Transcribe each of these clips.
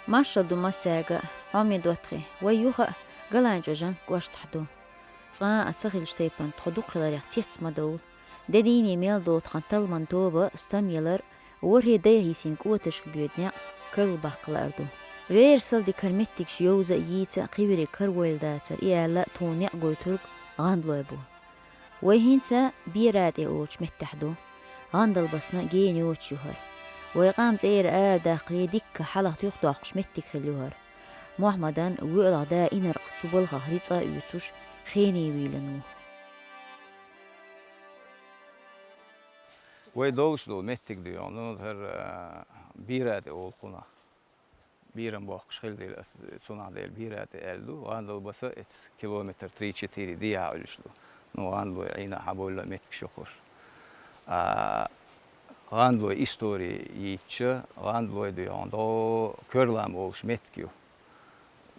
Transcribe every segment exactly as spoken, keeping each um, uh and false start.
Маршал ду массаьрга, хьоме доттагӀий, вай юха а Галанчожан кӀоштахь ду. Цкъа а ца хилча тайпана тхо дукха хиларех цец ма довла. Де дийне мел долу тхан талламан тоба стам ялар, ворхӀе дайх йисина кӀоташка боьду некъ карла баккха лаар ду. Вер сал дикара меттигаш йовза а, йийца а кхин верриг каравойла дацара, и аьлла, тхуна некъ гойтург гӀандалой бу. Вай хӀинца Бера тӀе олучу меттехь ду. ГӀандалбасна гена йоцуш ю хӀара. Вай къам цӀера арадаккхале дикка хьалха туьхдоккхуш меттиг хилла ю хӀара. Мохьмадан воьалгӀа да инаркъ цу балхах рицкъа а оьцуш, хене вийлина ву. Вай долуш долу меттиг ду йоӀ, ну, хӀара, а, Бера тӀе олу кхунах. Берам бохкуш хила дела, ас цунах дела Бера тӀе аьлла ду. ГӀандалбаса эца километр три-четыре дехьа Ӏуьллуш ду. Ну, гӀандалой Ӏийна хьабовлла меттигаш ю кхуш. А, гӀандалой истори йийцча, гӀандалой ду йоӀ, до Коьрлам олуш меттиг ю.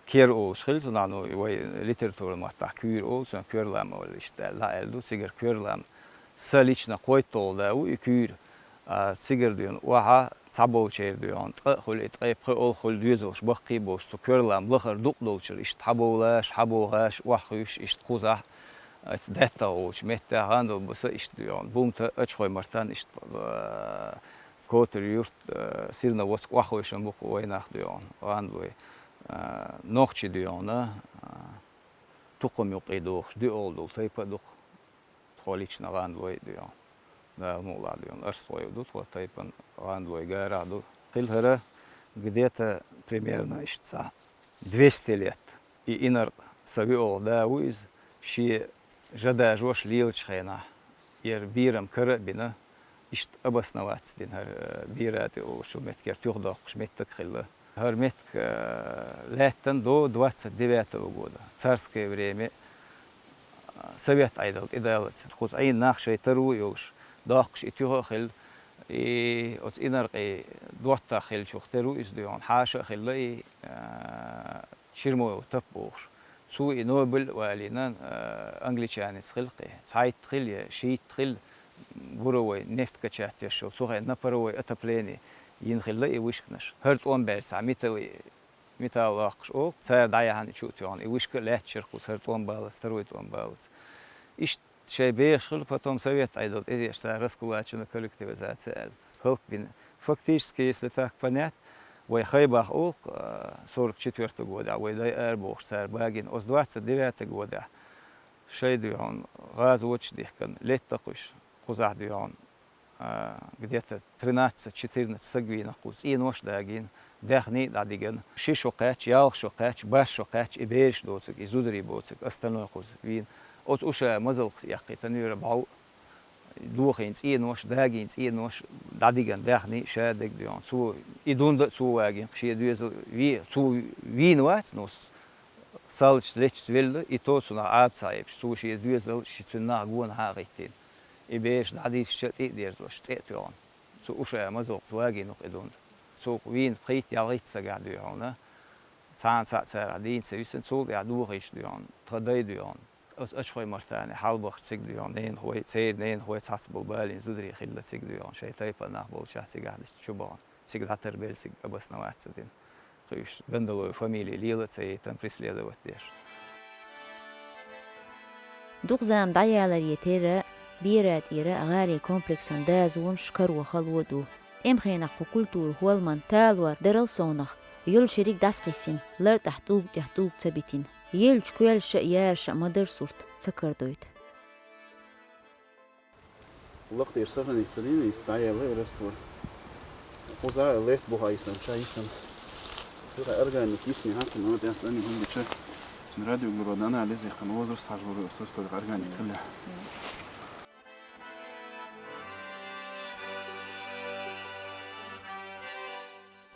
Кер олуш хилла цунах, ну, вай литературан маттахь куьйра олу, цунах Коьрлам олу иштта аьлла, аьлла ду. Цигара Коьрлам, сан лично кхойтталгӀа да ву и куьйра. А, цигара дуьйна охьа цхьаболчеран дуьйна ткъа а хуьлу, и ткъе пхи олхуьлу доьзалш баккхий болуш, цу Коьрлам лахара дукъ долчуьра иштта хьабовлаш, хьабогӀаш, охьахуьйсуш, иштта кхузахь, оцу даьттах волчу меттехь гӀандалбаса иштта дуьйна. Бумта, Ачхой-Мартан иштта, а, Котар-Юрт, а, Сирна воцу охьахуьйшина бу кху вайнах дуьйна, гӀандалой. А, нохчий дуьйна, а, тукхам юккъе дохуш, дуьхьал долу тайпа а ду-кх. Тхо лично гӀандалой а дуьйна. Дала мукъалахь дуьйна. Арстхой а ду, тхо тайпана гӀандалой гарахь ду. Хилла хӀара где-то примерно иштта цхьа двести лет. И инаркъ сан воьалгӀа да ву иза, шен жа дажош лелачу хенахь, яра Берам кара а бина, иштта обосноваться дина хӀара, э, Бера тӀе олучу меттигера туьхдоккхуш меттиг хилла. ХӀара меттиг, э, лаьттина до двадцать девятого года, царское время, э, совет Ӏедал тӀедаллалц. Кхуза Ӏийна нах шайн таро а йолуш, доккхуш и туьха а хилла, и оцу инаркъе доттагӀа хиллачух тера ву иза дуьйна, хьаша а хилла и, э, Чермоев Тапа бохуш. Цо и Нобель а валийна, а, англичанец хилла кхин. Цхьайтта хилла я шийтта хилла, буровой нефть качать еш йолу, цу хенахь на паровое отопление йина хилла и вышканаш. ХӀара тӀом баьлла цхьа металл, металл доккхуш олу, цара дӀаяхьна и чу а тоьхна, и вышка а лаьтташ яра кхуза хӀара тӀом баллалц, второй тӀом баллалц. Иштта шайн бехаш хилла, потом совет Ӏедал тӀедеъча, цара раскулаченная коллективизация аьлла, хӀаллакбина. Фактически, если так понять, вай Хайбах олу-кх, а, сорок четвёртого годехь, вай дай арабохуш цара багийна, оцу двадцать девятого годехь шайн дуьйна гӀазоташ дихкина, летта кхуьш, кхузахь дуьйна, а, где-то тринадцать-четырнадцать саг вийна кхуза, цӀенош а дагийна, даьхний а дӀадигина, ши шо кхаьчча, ялх шо кхаьчча, барх шо кхаьчча, и бераш доцург, и зударий боцург, остальное кхуза вийна. Оцу Уша мазалкхас эккхийтина яра бӀов, дохийна цӀенош, дагийна цӀенош, дӀадигина даьхний, ша дерг дуьйна. Цо и дунда а цо вагийна, шен доьзал ве-, цо вийна вац, но с-, саллачу леттачу велла, и то цунах Ӏада ца Ӏебаш, цо шен доьзал, ши цуьнан нах гонахьа а хӀиттийна. И бераш дӀадийшича а тӀе а дерзош, цӀе а тоьхна. Цу Уша мазалкхас вагийна-кх и дунда. Цо вийна пхийтта-ялхитта сагахь дуьйна. Цхьана цхьаъ царах дийна ца висина, цул тӀаьхьа дохийча дуьйна, тхан дай дуьйна. Оцу Ачхой-Мартане хьалабахча цига дуьйна, ненахой, церан ненахой, цхьацца болу балийна зударий хилла цига дуьйна, шайн тайпана нах болчохь цигахь дича чу бахана. Цига дӀатарбелла, цига обосноваться дина. Кхуьш Гандалой фамили лела а ца яйтина, преследовать деш. Дукха зама дӀаяларе терра, Бера тӀера гӀарин комплексан дозанаш каро хало ду. ТӀеман хенахь кху культуран хӀолламан талор дарал совнах, йолу шериг дӀасакхиссина, лартӀехь тӀулга тӀехь тӀулг ца битина. Еллачу коьллаша а, яраша а ма-дарра сурт ца карадойту. Лакхера сохранить ца дина, иза дӀаяьлла и раствор. Кхуза летта бухахь йисина, ша йисина. Цуьнан органик йисина хьаькхна, тӀехь цӀанйина хӀума бича, цуьнан радиоуглеродный анализ яьккхина, возраст хьажа лур ю, свойствах органик хилла.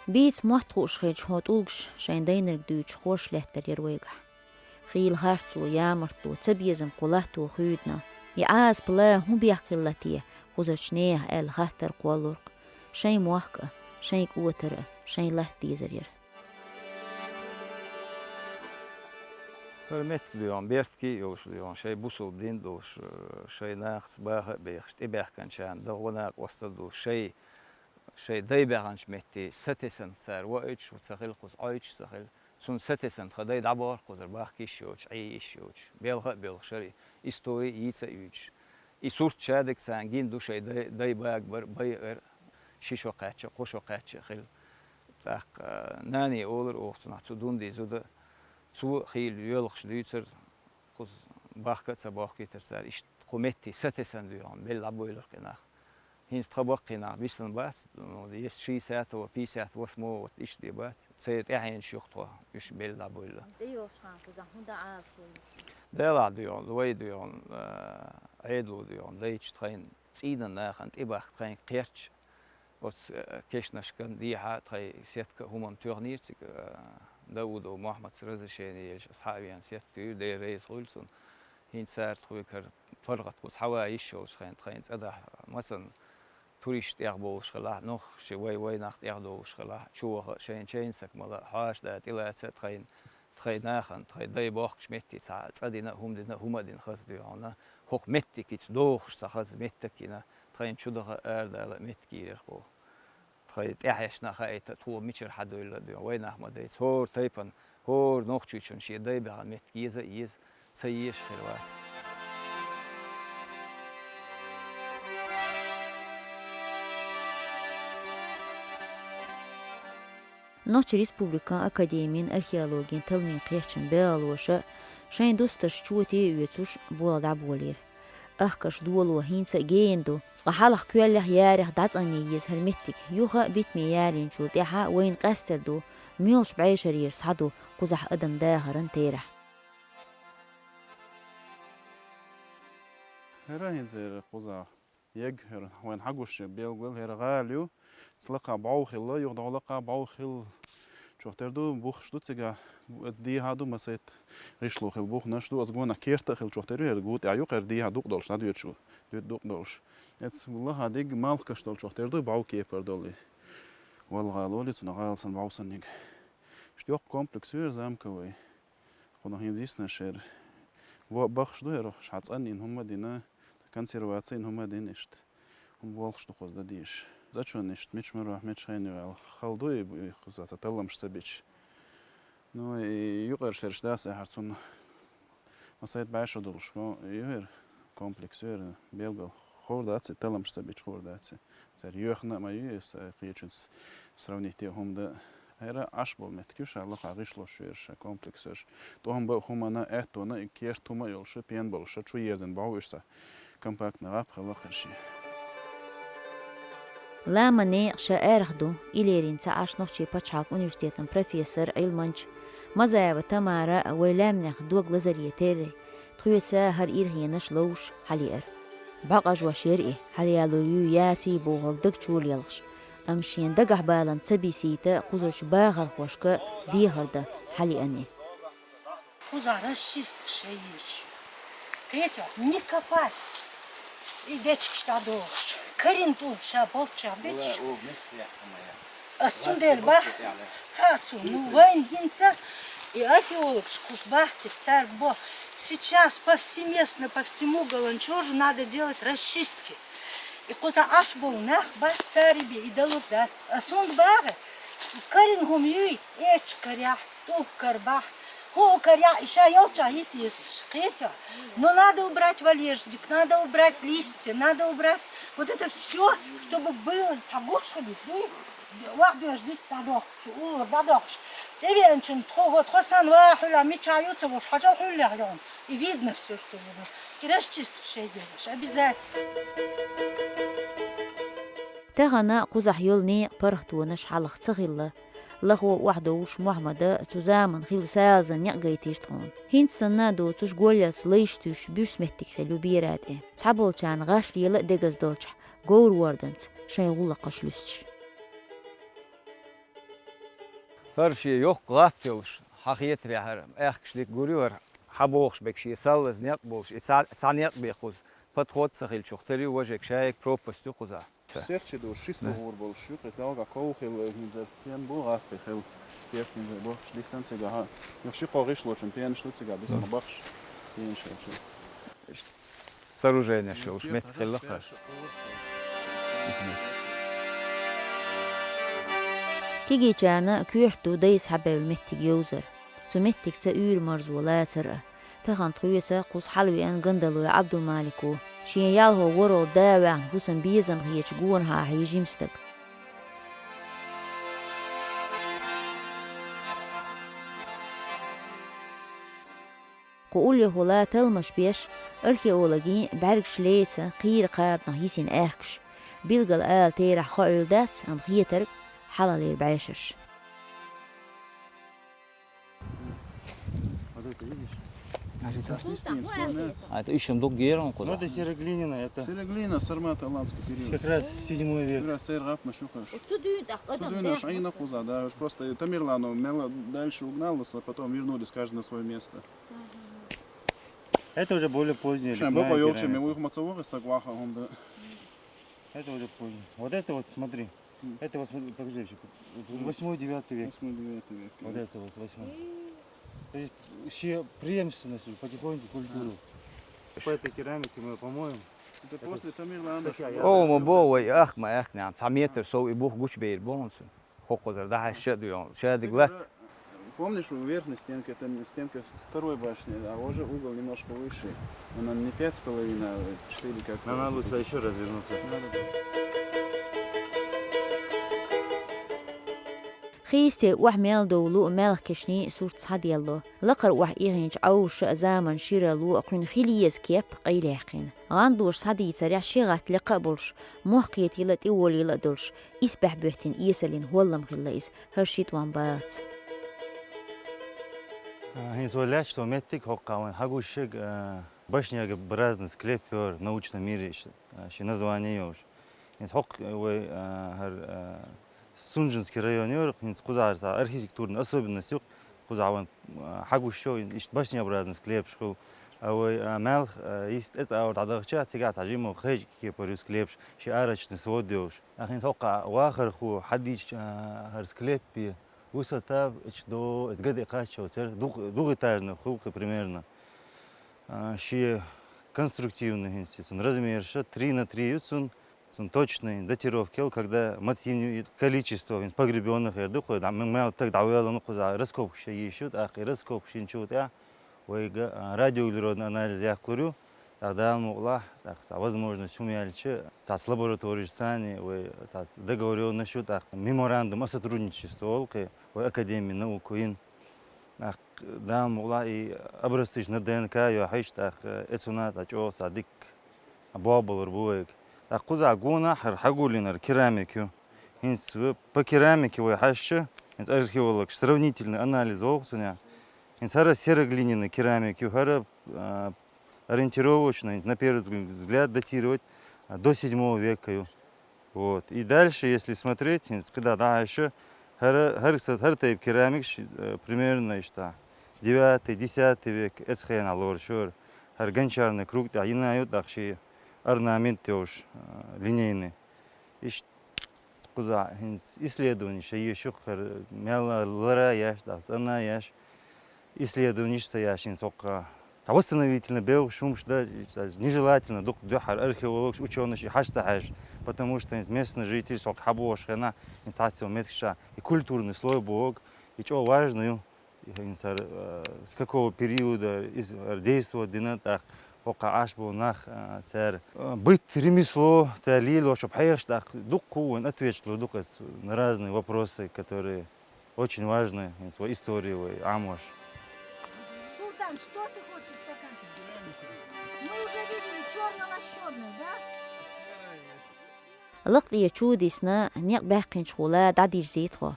Бийца мотт хууш хилча, хӀокху тӀулгаша шайн дайнарг дуьйцуш хьош лаьттар яра вайгахь. Хийла харцо, ямартло, цабезам кху латто хуьйдина. И Ӏазап ла хӀун бехк хилла те, кхузарчу нехан аьлла хаттар кхоллалур-кх. Шайн мохк а, шайн кӀотар а, шайн латта дезар яра. ХӀара меттиг дуьйна, бертке а йолуш дуьйна, шайн бусалба дин а долуш, шайн нахаца баха а бехаш, тӀебаьхкинчарна дан гӀо накъосталла а долуш, шайн Шоай дай баьхнача метте сатесанна цар воуьйтуш ца хилла, кхуза Ӏойтуш ца хилла. Цунна сатесанна тха дай дӀабоагӀар кхузара, бахка йиш йоацаш, Ӏе йиш йоацаш. Белха а боьлхуш яр, истори йийца а юьйцуш. И сурт шадерг царна гина ду, шоай дай, дай бага бар, байар, ши шо кхаьчча, кхо шо кхаьчча хилла. ТӀаккха, а, нани олар оха цунах, цу Дунди зуда, цо хийла йоьлхуш дуьйцар, кхуза бахка а ца бохкийтар цар. Иштта кху метте сатесанна дуьйхьа белла дӀабойла кхы нах. ХӀинца тха баккхий нах бисина бац, ну, если шестьдесят, пятьдесят восьмого, вот иштта бен бац. Церан тӀаьхьенаш ю-кх тхо, уьш белла дӀабойла. ТӀейогӀучу хана кхузахь хӀун дан Ӏалашо йолуш? Делахь дуьйхьа, вай дуьйхьа, а, Ӏедало дуьйхьа, дайча тхайна цӀийнан нахана тӀебахка тхайна кхерч, оцу, а, кешнашкан дехьа тхайн сетка а хӀуманна тоьхнера цига, а, Даудов Мохьмадца разрешение елча, аса схьа а веана сетка туьйхира, Дела реза хуьлда цунна. ХӀинца цара тхоьгара паргӀат кхуза хьава йиш йолчу хенахь тхайна цӀа дахь, масала, туристаш тӀехбовлуш хилахь, нохчий вай, вай нах тӀехдовлуш хилахь, чу ваха а, шайна чайна саг мала а, хьоьжуш да тӀелаца а тхайна, тхайн нахана, тхайн дай бохкучу метте цхьа цӀа дина а, хӀума дина а, хӀума дина хаза дуьйхьа хӀума, хӀокху меттигица дохуш цхьа хаза меттиг а йина, тхайна чу даха а, арадала а меттиг йийрира кху. Тхайн тӀаьхьенашна хаийта, тхо мичара хьадевлла а дуьйхьа, вай нах ма дайца, хӀора тайпана, хӀора нохчичунна шен дай баьхна меттиг еза а еза, ца езаш хир вац. Нохчийн республикан академин археологин талламийн кхерчан бегӀалоша шайн дустарш чоте а оьцуш, болх дӀаболийра. Ахкарш доло хӀинца а гена ду. Цкъа хьалха коьллех, ярех дӀацӀанъян еза хӀара меттиг. Юха а битаме ялийначул тӀаьхьа вайна къаьстар ду, муьлхачу бӀешарера схьа ду кхузахь адам дахаран терахь. ХӀара хӀинца хӀара кхузахь. Ег хӀара вайна хьагуш белгал хӀара гӀала ю. Цу лакха бӀов хилла, юха дӀо лакха бӀов хилла. Чохь тера ду, бухаш ду цигахь, оцу дехьа ду, масийтта гӀишло хилла буханаш ду, оцу гонах керта а хилла чохь тера ю, хӀара гу тӀехь ю, хӀара дехьа дукъ долуш, дӀадоьдуш ву, дуьту дукъ долуш. Эцу лаха диг малхкаш долу чохь тера ду, бӀов кепара долу и. Валла гӀала олу цунах, гӀала санна бӀов санниг. Иштта йоккха комплекс ю хӀара замковый. Кхунах хӀинца йиснарш хӀара. Во бахаш ду хӀара, ша цӀанйина хӀума дина, консервацина хӀума дина иштта. ХӀума болхуш ду кхуза дан дезаш. Зачун иштта мича марохь, мича хенахь ваьлла хала ду и, и кхуза цхьа талламаш ца бича. Ну, и юкъара шераш дац ахьар цунна. Масайт бӀе шо долуш, ко, ю хӀара комплекс, ю хӀара белгал. Хуур дац и, талламаш ца бича хуур дац и. Цара йоьхна а ма ю, иза кхечуьнца сравнить е хӀума дан. ХӀара Ӏаш болу меттиг ю, ша лакха гӀишлош верш, ша комплексаш. ТӀом бан а хӀуманна, аьттонна, и керт хӀума а йолуш, пен болуш, чу ерзина бӀов уьш ца. Компактный гӀап хилла кхерчий. Лама некъаш арахь ду, Илерин ца Ӏаш нохчийн пачхьалкх университетан профессор, Ӏилманча Мазаева Тамара вай лаьмнех дог лазаре терра, тхоьца хӀара ирхенаш ловш хьалеара. БӀокъажош яра и, хьалаялур ю, яций бохург даг чу лелхаш, амма шен дагахь балам ца бисийта, кхузарчу бахархошка дехар дан хьалеана и. Кхуза расчистка шайиш. Кхетий, не копать. И дечкаш дӀадохуш. Карина тӀулг ша болччехь бича. Ас цундела бах, хаа цо, ну, вайн хӀинца и археологаш кхуш бахкира, цаьрга бо. Сейчас повсеместно по всему Галанчожу надо делать расчистки. И кхуза Ӏаш болу нах бац, цаьрга бен и далур дац. Ас хӀунда бахара? Карина хӀума юй, эчу карехь, тӀулг карбахь, хӀуъу карехь, и ша йолччохь йита езаш, кхетий? Но надо убрать валежник, надо убрать листья, надо убрать вот это всё, чтобы было, цхьа гуш хилийта дуй, ваха доьжна дӀадохуш, уллура дӀадохуш. ТӀевеанчун тхо, вот тхо санна ваха хьуьлла, мичахь ю ца вуш, хьажал хьуьллех йогӀна. И видно всё, что было. И расчистка шайга езаш, обязательно. Тахана кхузахь йолу некъан паргӀатонаш хьалха ца хилла. Лахо охьадовлуш Мохьмада цу заманан хилла салазан некъ гайтира тхуна. ХӀинца санна а доцуш, голлалц лайш туьйсуш буьрса меттиг хилла ю бера тӀе. Цхьаболчарна гӀаш лела а дегаза долчохь, говр ворданца шайн гӀуллакхаш луьстуш. ХӀара шен йоккха гӀап йолуш, хьан хетарехь, хӀара аьхкаш дика гур ю хӀара, хьан бохуш берг шен салаза некъ болуш, и цхьа, цхьа некъ бен кхуза, подход ца хилчух тера ю, важа шайга пропасть ю кхузахь. Серчи ду, ши сту гӀур болуш ю, кхетий, ков хилла, хӀинца пен бу, гӀаппе хилла, пехк хӀинца бохуш, дисан цигахь, юха ши-кхо гӀишлочун пенаш ду цигахь, бисина бахаш, пенаш хилча. Сооруженеш йолуш меттиг хилла кхара. Кегийчарна коьрта ду дайца хьабевлла меттиг йовзар. Цу меттигца уьйр-марзо лацар а. Тахан тхоьца кхуза хьалавеана Гандалой Ӏабдул-Малико. Шен ялхо ворхӀалгӀа да ваьхна хӀусам безам хеташ гонахьа хьийза жима стаг. Кху уллехула талламаш беш, археологийн бӀаьргаш леца, кхийра кхабанах йисина аьхкаш. Билггал ала терахь хоуьйтур дац, амма хетарг хьалхалера бӀешераш. Вот это видишь? А это? Здесь не сломано. А это ещё док герон куда? Ну, это сероглиняная, это. Сероглина, Сармат, аланский период. Как раз седьмой век. Как раз Сайргап Машухаш. Цудуйна тӀаккха адам Цудуйна дехна. Шайна хуза, да, уж просто Тамерлану мело дальше угналось, а потом вернулись каждый на свое место. Это уже более позднее, Шайна ледяная бокъо йолча керамика. Ме уйху ма ца вогӀа, стаг ваха хӀунда. Это уже позднее. Вот это вот, смотри. М. Это вот, смотри, покажи ещё. Вот восьмой, девятый век. Восьмой, девятый век, да. Вот это вот восьмой. То есть все преемственность уже потихоньку культуру. По этой керамике мы помоем. Это после Тамерлана. Статья, я О, ма бо вай, ах, ма ах, ням, цхьа метр сов и бух гучбейр бонсу. ХӀокхузара дӀахьаьжча а дуьйна, шадиг латт. Помнишь, у верхней стенки, это стенка второй башни, а уже угол немножко выше. Она не пять с половиной, а четыре как. Нам надо лучше ещё развернуться. Надо. Хийсте охьа мел довлу, маьлхан кешнийн сурт схьаделло. Лакхара охьа ихинчу Ӏовша а заман ширалло а кхуьнан хила еза кеп къайлаьккхина. ГӀандоша схьадийцарехь ши гӀат лекха а болуш, мохк кхетийла а, тӀе волийла а долуш, исбаьхьа боьттина эсаллин хӀоллам хилла иза, хӀара ши тӀом баллалц. А, хӀинца вай лаьтташ цо меттиг хӀокху вайн хьагуш шег, а, башнега бразный склеп йора в научном мире, а, ши название йолуш. ХӀинца хӀокху вай, а, хӀара, а, Сунжинский район йора, хӀинца кхузахь цхьа архитектурная особенность ю, кхузахь вайн, а, хьагуш йо, иштта башнеобразный склепаш хуьлу. А вай, а, маьлха, а, йист тӀе цӀа дӀадахча, цигахь цхьа жимма хезачу кепара ю склепаш, ши арочный свод йолуш. ТӀаккха хӀинца хӀокху вахархо хьадийча, а, хӀара склеп бен, высота, эцу до, эцу ган тӀе кхаччалц яра, дух-, двухэтажный хуьлу кхин примерно. А, шен конструктивный хӀинца, цуьнан размераш три на три ю цуьнан, цуьнан точный датировка йолу, когда маца йина ю и количество хӀинца погребённых яр ду кхуьй, дӀа-, м-, мел стаг дӀавоьллина кхузахь раскопкаш ян йиш ю, тӀаккха и раскопкаш йинчу тӀехь вайга, а, радиоуглеродный анализ яккхалур ю. ТӀаккха Дала мукъалахь, тӀаккха цхьа возможность хӀума яьлча, цхьацца лабораториш санна вай цхьацца договорённость ю, тӀаккха меморандум о сотрудничестве олу кхин вай Академия наук йина. ТӀаккха Дала мукъалахь и образцаш на ДНК йохьуш, тӀаккха эцунна тӀе чӀогӀа цхьа дикка бобалур бу вайга. ТӀаккха кхузахь гонахь хӀара хьагулйинарг керамик ю. ХӀинца по керамике вай хьаьжча, хӀинца археологаш сравнительный анализ вогӀу цунах. ХӀинца хӀара сероглиняный керамик ю, хӀара, а, ориентировочно, на первый взгляд, датировать, а, до седьмого века ю. Вот. И дальше, если смотреть, хӀинца кхидӀа дӀахьаьжча, хӀара, хӀара са-, хӀара тайпа керамикаш, э, примерно иштта девятый, десятый век, эцу хенахь лоруш ю хӀара, хӀара гончарный круг тӀехь йина ю, тӀаккха шен орнамент йолуш, э, линейный. Иштта кхузахь хӀинца исследование ша еш ю хӀара мел лара еш, тӀаккха цӀанна еш. Исследованеш ца яьш хӀинца хӀокху. Цхьа восстановительный бевгӀаш хӀумаш дан нежелательно ду-кх дуьххьара археологаш, учёныш и хьажа ца хьаьжча, потому что хӀинца местный житель хӀокху хьабогӀуш хенахь, хӀинца цхьацца йолу меттигаш, и культурный слой боху, и чӀогӀа важно ю. И хӀинца хӀара, э, с какого периода из-, хӀара действовать дина, тӀаккха хӀокху Ӏаш болу нах, э, цара, э, быт, ремесло, цара лелош хьехаш, тӀаккха дуккха вайн ответаш лур ду-кх на разные вопросы, которые Очень важно, хӀинца вай истори вай Ӏамош. Султан, что ты хочешь сказать? Мы уже видели чёрного с чёрной, да? Лакха тӀера чу дисна некъ баьккхинчухула дӀадирзий тхо.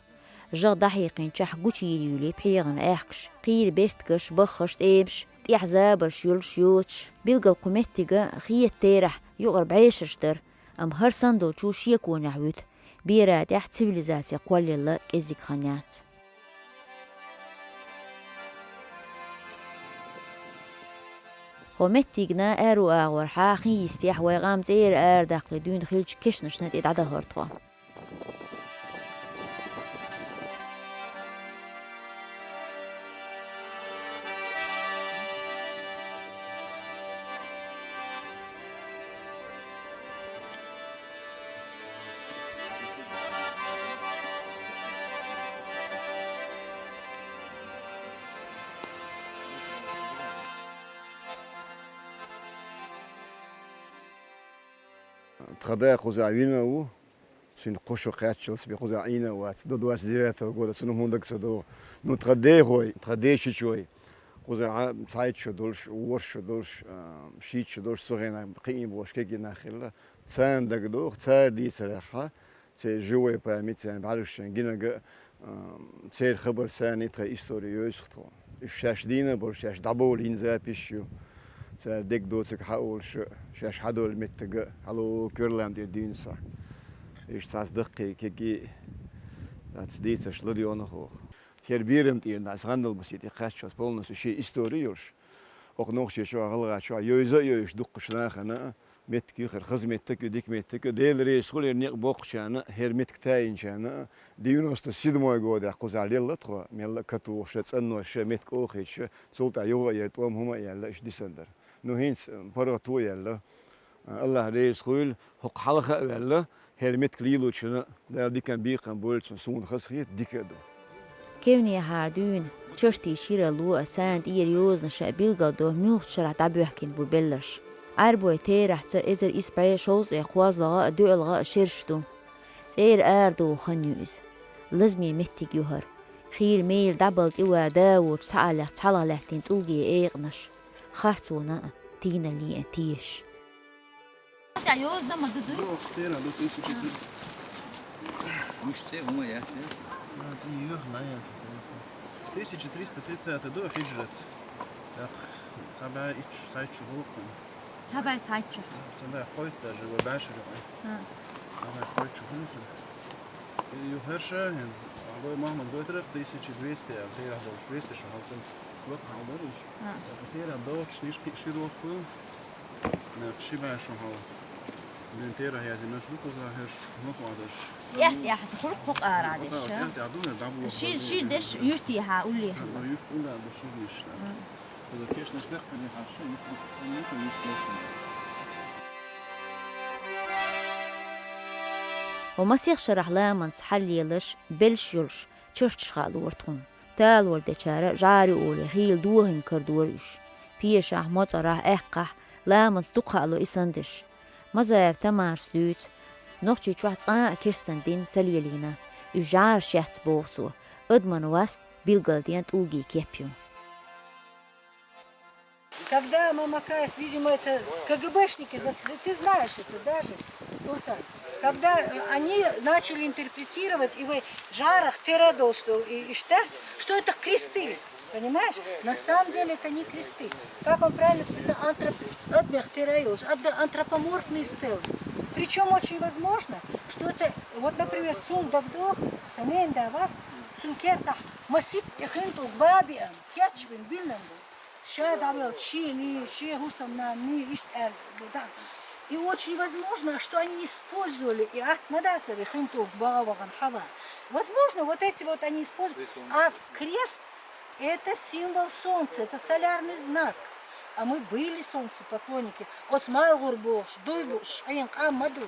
ЖагӀа дӀахьийкхинчохь гучуйийр юьлий пхьегӀан аьхкаш, кхийра беркаташ, баххаш, тӀемаш, тӀехь забарш йолуш йоцуш. Билггал кху меттига хета терахь юкъара бӀешераш дара, амма хӀара санна долчо шеконехь вуьту. Бера тӀехь цивилизаци кхоллаелла кӀеззиг хан яц. ХӀо меттигна аьрру агӀор хьахин йистехь вай къам цӀера арадаккхале дуьйна хиллачу кешнашна тӀе дӀадахара тхо. Тха да кхузахь вина а ву, цуьнан кхо шо кхаччалц бен кхузахь Ӏийна а вац, до двадцать девятого года, цунах хӀун дага ца догӀу. Ну, тхан дехой, тхан дешичой, кхузахь цхьайтта шо долуш, ворхӀ шо долуш, а, шийтта шо долуш, цу хенахь кхиийна болуш кегий нах хилла. Царна дага догӀу, цара дийцарехь, церан живой память, церан бӀаьргашна гинарг а, а, церан хабар санна и тхан истори йовза тхуна. Уьш шаьш дийна а болуш, шаьш дӀабовлийна записаш ю. Цара дерг доцург хьан олуш а, шаьш хьан долу меттиг а, хьало коьрла-м тӀера дуьйна схьа. Иштта цхьацца даккхий, кегий, цхьацца дийцарш ладоьгӀна оха. ХӀара берам тӀера нах, аса гӀандал басе тӀе кхаччалц полностью шен истори йолуш. Оха Нохчийчохь, ГӀалгӀайчохь йовза а йовзуш дуккхачу нахана а, меттиг ю хӀара, хаза меттиг ю, дика меттиг ю. Дела реза хуьлда хӀара некъ боккхучарна а, хӀара меттиг тайинчарна а. Девяносто седьмой годехь кхузахь лелла тхо, мелла а катухуш а, цӀанъеш а, меттиг охийча, цул тӀаьхьа юха а яра тӀом, хӀума а яьлла, иштта дисина дара. Ну, хӀинца паргӀато яьлла. Аллах реза хуьлда, хӀокху хьалха а ваьлла, хӀара меттиг лелочунна Дала дикан бекхам бойла цунна, суна хазахета дика а ду. Кевнехьара дуьйна чартий ширалло а, царна тӀера йозанаш а билгалдо муьлхачу шарахь дӀабоьхкина бу белларш. Ӏаьрбойн терахьца эзар исс бӀе шовзткъе кхозлагӀа а, доьалгӀа а шераш ду. ЦӀера арадоху хан ю иза. Лазаме меттиг ю хӀара. Хийла-мела дӀабала тӀе ван да воцуш цхьааллех цхьалха лаьттина тӀулгийн экъанаш. Харцонан а, тийналлин а тешаш. ХӀунда йоза ма ду дуй? Йо, тера ду сисичи. Муш цӀе хӀума яц, яц? Тысяча триста тридцатый ду хиджрат. Так, цхьа бӀе итт шу, цхьайтта шу гӀуллакх. Цхьа бӀе цхьайтта шу. Цхьа бӀе кхойтта даже, вай бӀе шу юкъа. А. Цхьа бӀе кхойтта шу хӀума цу. И ю хӀерша, хӀинца, Абой Мохьмад гойтарах, тысяча двести, а, тера долуш, двести шу хьалтан. Лак хьалдориш. А. Так, тера доцуш, ниш кхи ши рот хуьлу. Нах ши бӀе шу хьал. Дин тера язйинаш ду кхузахь хӀерш, мохь вадаш. ТӀаьхь-тӀаьхьа хуьлу кхо къара деш, а? ТӀаьхь-тӀаьхьа ду хӀара дӀабула. Шир, шир деш юьртехьа уллехьа. Ха, юьрт уллехьа ду шир деш. А. Кхуза кешнаш дехкане хьарша, юьрт уллехьа, юьрт уллехьа. Ва масех шарахь ламанца хьаллелаш, белш йолуш, чарташ хаалора тхуна. Талор дечара жӀари олий хийла дохийна карадора уьш. Пешахь, моцӀарахь, аьккхахь ламанца дукха хаало и санна дерш. Мазаев Тамарас дуьйцу, Нохчийчохь цкъа а керстанан дин ца лелийна, уьш жӀараш яц боху цо, адаман васт билгалдина тӀулгийн кеп ю. Когда Мамакаев, видимо, это КГБшники, зас-, ты знаешь это даже, Султан. Когда, э, они начали интерпретировать, и вы жарах тера дол, что и, и штат, что это кресты, понимаешь? На самом деле это не кресты. Как он правильно сказал, антроп-, адмех тера йолуш, ад-, антропоморфные стелы. Причём очень возможно, что это, вот, например, сум дагдох, самейн давац, цун кертах масит, эхин тук баби ам, кечбин, биннан был. Ша дӀавелча, шен, шен хӀусамнанний, иштта аьлла, да. И очень возможно, что они использовали и ат ма дацара, хин тӀулг бага вахана хьава. Возможно, вот эти вот они использовали. А крест — это символ солнца, это солярный знак. А мы были солнцепоклонники. Оцу малгӀур бохуш, дуй бууш, хьенан къам ма ду.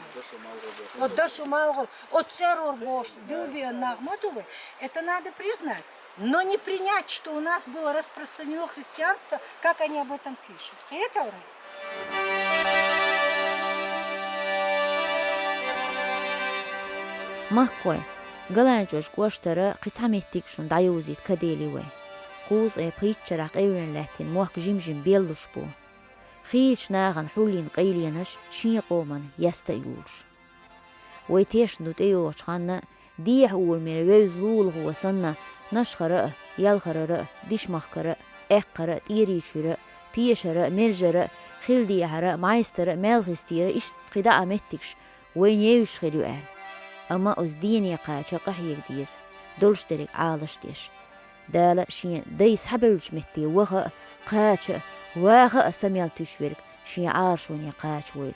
Вот дашо малгӀур, оцу цӀерор бохуш, дуй бен нах ма ду вай. Это надо признать. Но не принять, что у нас было распространено христианство, как они об этом пишут. Хетавра? Махкой, ГаланчӀожан кӀоштара кхин цхьа меттиг шуна дӀайовзийта ка дели вай. Кхузткъе пхийтта шарахь къевлина лаьттина мохк жим-жим беллуш бу. Хийрачу нахана хьулйина къайленаш шен къоман яста а йолуш. Вай тешна ду тӀейогӀучу ханна дехьа урамера вевза лулахо санна, Нашхара а, Ялхарара а, Дишмахкара а, Аьккхара а, ТӀерийчуьра а, Пешара а, Мержара а, Хилдехьара а, Майстара а, Маьлхистера а, иштта кхидӀа а меттигаш вайна евзаш хир ю аьлла. Амма оцу дене кхача къахьега деза, долуш дерриг Ӏалаш деш. Дала шен дай схьабевллачу метте ваха а, кхача а, ваха а са мел туьйсуш верг шен Ӏалашоне кхачавойла.